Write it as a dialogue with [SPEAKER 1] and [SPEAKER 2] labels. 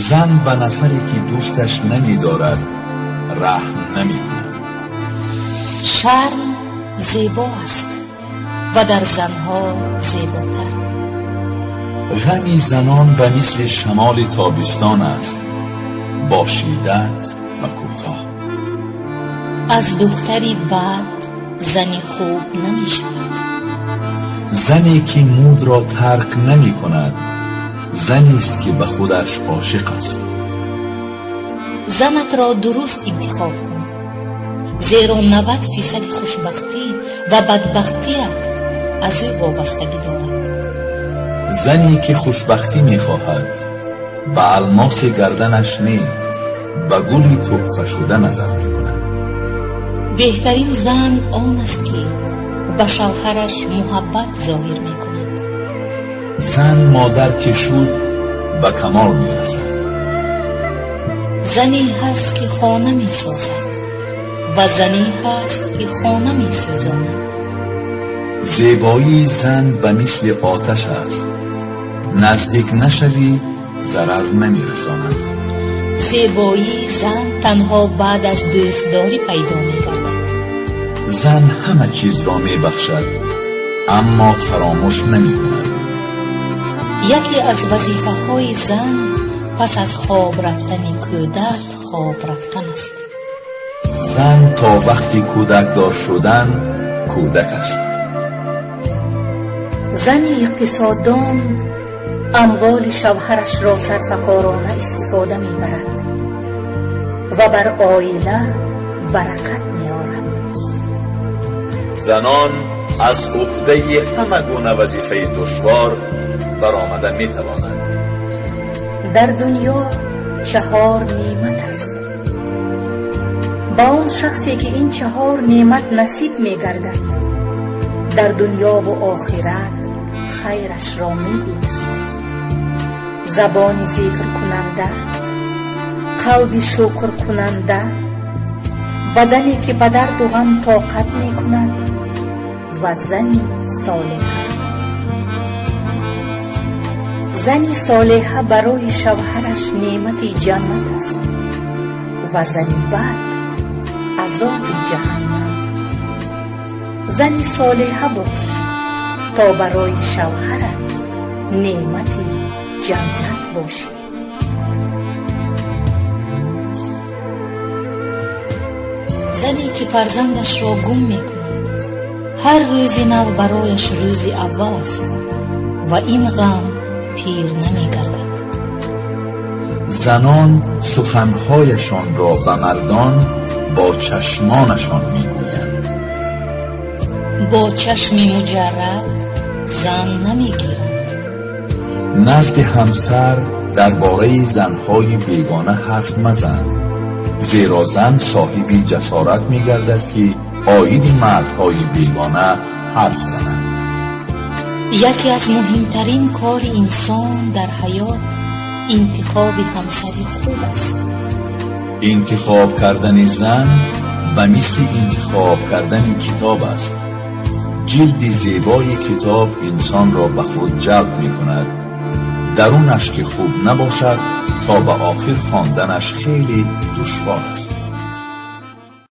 [SPEAKER 1] Зан ба нафаре, ки дӯсташ намедорад, раҳм намекунад.
[SPEAKER 2] Шарм зебо аст ва дар занҳо зеботар.
[SPEAKER 1] Ғами занон ба мисли шамоли тобистон аст, бо шиддат ва кӯтоҳ.
[SPEAKER 2] Аз духтари бад зани хуб намешавад.
[SPEAKER 1] Зане, ки мудро тарк намекунад, занест, ки ба худаш ошиқ аст.
[SPEAKER 2] Занатро дуруст интихоб кун, зеро 90 фисади хушбахтӣ ва бадбахтият аз ӯ вобастагӣ дорад.
[SPEAKER 1] Зане, ки хушбахтӣ мехоҳад, ба алмоси гарданаш не, ба гули туҳфашуда назар мекунад.
[SPEAKER 2] Беҳтарин зан он аст, ки ба шавҳараш муҳаббат зоҳир мекунад.
[SPEAKER 1] Зан модар ки шуд, ба камол мерасад.
[SPEAKER 2] Зане ҳаст, ки хона месозад, ва зане ҳаст, ки хона месӯзонад.
[SPEAKER 1] Зебоии зан ба мисли оташ аст: наздик нашавӣ, зарар намерасонад.
[SPEAKER 2] Зебоии зан танҳо баъд аз дӯстдорӣ пайдо мегардад.
[SPEAKER 1] Зан ҳама чизро мебахшад, аммо фаромӯш намекунад.
[SPEAKER 2] Яке аз вазифаҳои зан пас аз хоб рафтани кӯдак хоб рафтан аст.
[SPEAKER 1] Зан то вақти кӯдакдор шудан кӯдак аст.
[SPEAKER 2] Зани иқтисоддон амволи шавҳарашро сарфакорона истифода мебарад ва бар оила баракат меорад.
[SPEAKER 1] Занон аз уҳдаи ҳама гуна вазифаи душвор баромада метавонанд.
[SPEAKER 2] Дар дунё чаҳор неъмат аст. Ба он шахсе, ки ин чаҳор неъмат насиб мегардад, дар дунёву охират хайрашро мебинад: забони зикркунанда, қалби шукркунанда, бадане, ки ба дарду ғам тоқат мекунад, ва зани солиҳа. Зани солиҳа барои шавҳараш неъмати ҷаннат аст ва зани бад азоби ҷаҳаннам. Зани солиҳа бош, то барои шавҳарат неъмати ҷаннат бошӣ. Зане, ки фарзандашро гум мекунад, ҳар рӯзи нав барояш рӯзи аввал аст ва ин ғам пир намегардад.
[SPEAKER 1] Занон суханҳояшонро ба мардон бо чашмонашон мегӯянд.
[SPEAKER 2] Бо чашми муҷаррад зан намегиранд.
[SPEAKER 1] Назди ҳамсар дар бораи занҳои бегона ҳарф мазан, зеро зан соҳиби ҷасорат мегардад, ки оиди мардҳои бегона ҳарф занад.
[SPEAKER 2] Яке аз муҳимтарин кори инсон дар ҳаёт интихоби ҳамсари хуб аст.
[SPEAKER 1] Интихоб кардани зан ба мисли интихоб кардани китоб аст. Ҷилди зебои китоб инсонро ба худ ҷалб мекунад, дарунаш ки хуб набошад, то ба охир хонданаш хеле душвор аст.